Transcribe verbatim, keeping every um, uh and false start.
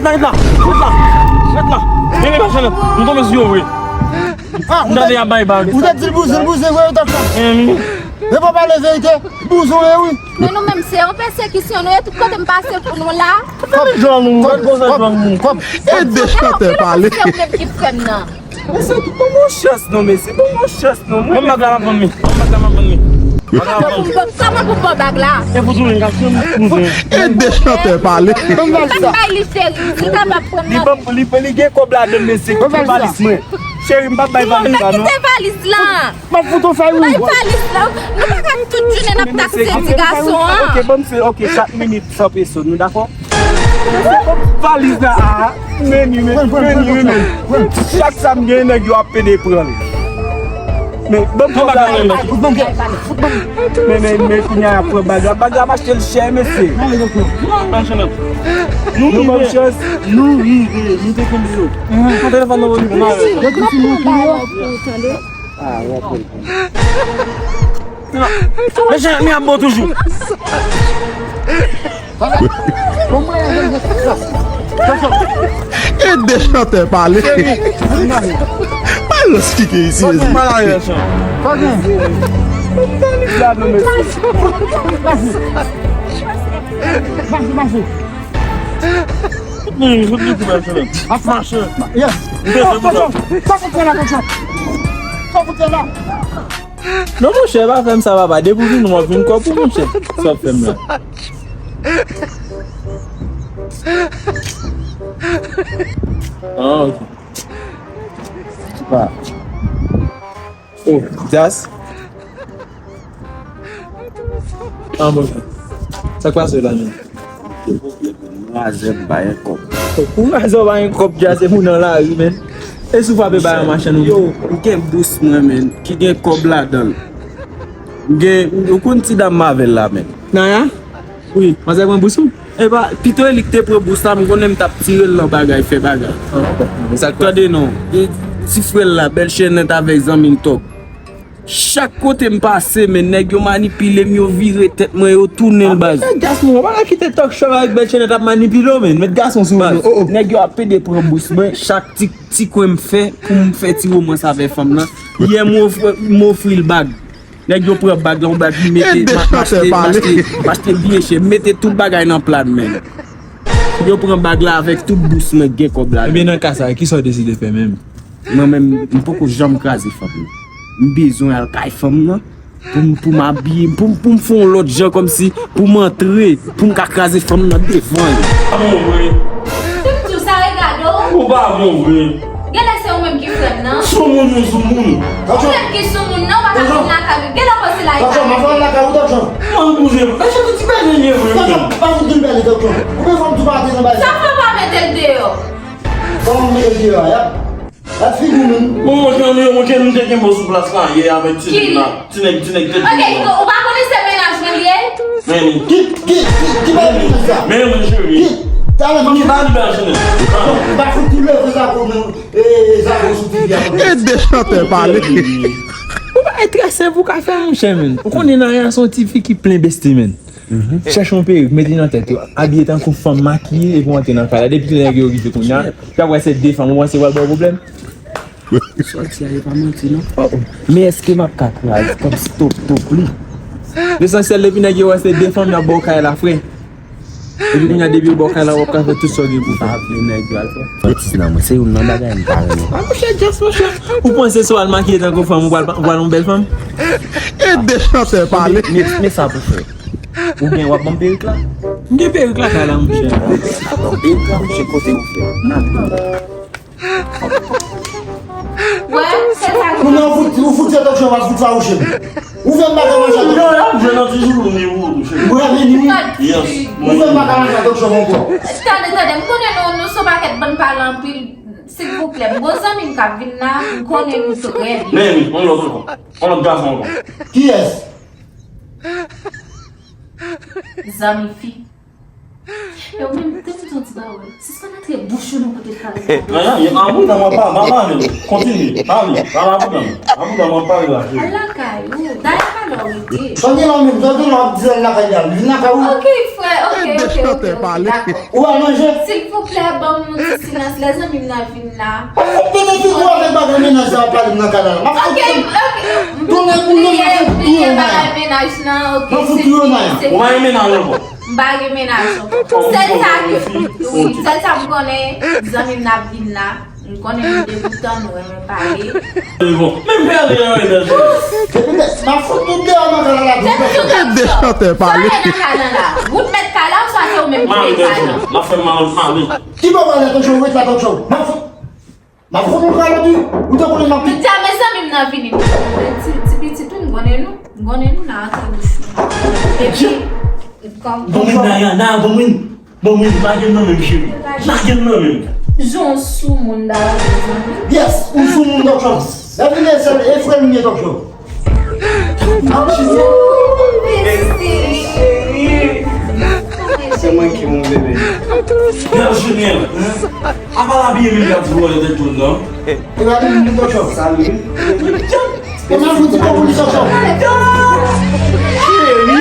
Ret la, ret la, ret la, ret la. Men, men, machann, m tonbe sou yo vre. M tande y ap bay bag. Ou te di l bouzen, l bouzen vre, yo t ap fè. Men, men. E pa pale verite, bouzen vre, wi. Men nou menm, se yon pèsekisyon nou ye, tout kote m pase pou nou la. Kòb, kòb, kòb, kòb. Ede chantè pale. Se ou menm ki frè m nan. Mesye, ban m yon chans non, mesye, ban m yon chans non. Mwen, bag la m ap vann li. Mwen, bag la m ap vann li. Bag la m ap vann li. Kòman pou m ban bag la? E pou tounen, kap tounen. Ede chantè pale. Ban m bay li, cheri. Li kapab pran nan. Li ban m, li, li gen kòb ladan l, mesye. Kite valiz mwen. Cheri, m p ap bay valiz la non. Kite valiz la. M ap fout ou fè wi. Bay valiz la. Nou pa ka tout jounen n ap takse ti gason an. Ok, ban m se, ok, chak minit san peso, nou dakò? Valiz la, a, men, men, men, men. Chak sa m gen, nèg yo ap pede pran l. Men, ban m pran bag la, men. Men, men, men, kounye a y ap pran bag la. Bag la m achte l chè, mesye. Nou, nou ban m chans. Nou rive, nou te kenbe yo. Pran telefòn nan men nou. Yo di si nou ki yo. Ah, w ap pran. Men jan, men ap bon toujou. Ede chantè pale. Pa lòs kike isi, ezi. Ap mache. Yes. Sa fout la, sa fout la. Non, monchè, pa fè m sa, papa. Depi w vin, w ap vin kòb ou, monchè. Sa w ap fè m la? Ah, ok. Pa. Oh, Jas. Ah, bon. Sa k pase la, menm? Gen pwoblèm, men m razè m pa gen kòb. Ou razè w pa gen kòb, Jas, se moun nan lari, menm. E si w frape bay yon machann ou? Yo, m gen bous mwen, menm, ki gen kòb ladan l. M gen, ou konn ti dam m avè l la, menm. Naya? Wi. Manzè pran bous ou? Epa, pito e li k te pran bous la, m konnen m t ap tire l nan bagay, fè bagay. Tande non, e ti frè l la, bèl chènèt avèk zanmi l tòp. Chak kote m pase, men nèg yo manipile m, yo vire tèt mwen, yo tounen l baz. Met gason, ou pa ka kite talk show avèk bèl chènèt ap manipile w, men. Met gason sou ou, men. Oh, oh. Nèg yo ap pede pran bous mwen, chak ti, ti kwen m fè, pou m fè ti womans avè fanm nan. Yè m ofri, m ofri l bag. Nèg yo pran bag la, yon bag li mete, m achte, m achte, m achte byen chè, m mete tout bagay nan pla m, men. Yo pran bag la avèk tout bous mwen gen kòb la. Ebyen, nan ka sa, kisa w deside fè menm? Mwen menm, m poko janm kraze fanm nan. M bezwen al kay fanm nan pou m, pou m abiye, pou m, pou m fè yon lòt jan kòmsi pou m antre, pou m ka kraze fanm nan devan yo. Amour, wi. Tout, tout sa regade w. Ou pa bon vre. Genlè se ou menm ki frè m nan. Soumoun, ou soumoun. Ou menm ki soumoun nan, ou pa ka vin lakay mwen. Genlè w panse la e pa. Tonton, m ap vin lakay ou, tonton. Mwen bouze. Mèt chante ti bèl li ye vre. Tonton, pa fout di l bèl li, tonton. Ou bezwen m tou pa antre nan bagay. Sa fè w pa mete l deyò? Kòman m mete l deyò a, ya? Gad figi w menm. Bon, monchè, monchè, monchè, nou te kenbe w sou plas la yè avèk ti nèg la. Ti nèg, ti nèg tèt. Ok, ou pa konnen se mennaj mwen li ye? Men li. Ki, ki, ki, ki bagay mennaj sa? Men mwen, cheri. Ki, talè mennaj. Ki bagay mennaj, cheri? Ou pa fout tou leve sa pou nou, e, e, sa pou sou T V a. Ede chantè pale. Ou pa e trè senp ou ka fè, monchè, men. Ou konnen Naya se yon ti fi ki plen besti, men. Chèche yon perik, mete nan tèt ou. Abiye tankou fanm makiye, epi w antre nan kay la. Depi lè nèg yo rive kounye a, y ap wè se de fanm, ou panse w pral ba w pwoblèm? Sa w di a, e pa manti, non. Oh, oh. Men èske m ap ka kraze kòmsi top, top li? Lesansyèl, depi nèg yo wè se de fanm, y ap ba w kay la, frè. Epi kounye a, depi yo ba w kay la, w ap ka fè tout sa w gen pou w fè. Pa vle nèg yo al fè. Fantis nan mwen, se youn nan bagay m pa renmen. A, monchè, Jas, monchè. Ou panse si w al makiye tankou fanm, ou pral, ou pral yon bèl fanm? Ede chantè pale. Men, men sa pou fè. Ou gen, w ap ban m perik la? M gen perik lakay la, monchè. Perik la, monchè, kote ou fè? Wè, se sa. Kounya ou fout, ou fout fè talk show, w ap fout fawouche m. Ou fè m pa ka manje talk show. Yo, y ap jwe nan ti joulou ni ou, tou, cheri. Mwen, ni ou. Yes. Ou fè m pa ka manje talk show ankò. Tande, tande, m konnen nou, nou se yon pakèt bann pale anpil. Silvouplè, m gon zanmi m k ap vin la, m konnen nou trè byen. Men, yon lòt ankò. Yon lòt gason ankò. Kiyès? Zanmi fi. Yo menm, te m di yon ti bagay. Sispann antre bouch ou nan kote kay. Nan, nan, nan, an bouda mwen pa, pa pale. Kontinye, pale, pale an bouda mwen. An bouda mwen pale la, cheri. Al lakay ou. Dayè pa lè w rete. Sa w gen la menm, sa w gen la w ap di al lakay la. Vin lakay ou. Ok, frè, ok, ok, ok, ok, dakò. Ou al manje? Silvouplè, ban m yon ti silans. Lè zanmi m nan vin la. Ou pete figi w avèk bagay mennaj sa w ap pale m nan kay la. M ap fout ou. Ok, ok. Tounen pou nou, m ap fout tou yo nan. Bagay mennaj nan, ok. M ap fout tou yo nan. Ou pa gen mennaj ankò? M pa gen mennaj ankò. Sèl sa ke, wi, sèl sa m konnen, zanmi m nan ap vin la. M konnen nou degoutan, nou renmen pale. Bon, menm pale nan mennaj. Depi lè, m ap fout tout deyò nan kay la. Depi tout deyò. Sa w fè nan kay la la? Wood mèt kay la, ou sa se ou menm ki mèt kay la? M ap fè mal, mal. Ki bò w pale talk show, ret la talk show. M ap fout. M ap fout ou kalòt wi. Ou te konnen m ap. M di a mezanmi m nan vini. Ti, ti pitit wi, m konnen nou. M konnen nou nan antre bouch nou. Epi, kòm. Bon, men, Dayana, bon, men. Bon, men, lage m nan men m, cheri. Lage m nan men m. Jan w sou moun, Dayana, mezanmi. Yes, ou sou moun, talk show. Lè vini, se e frè m ye, talk show. Se mwen ki moun bebe. Gad Junior, apa l abiye menm k ap di vòlè tèt moun nan? Salut. Cheri.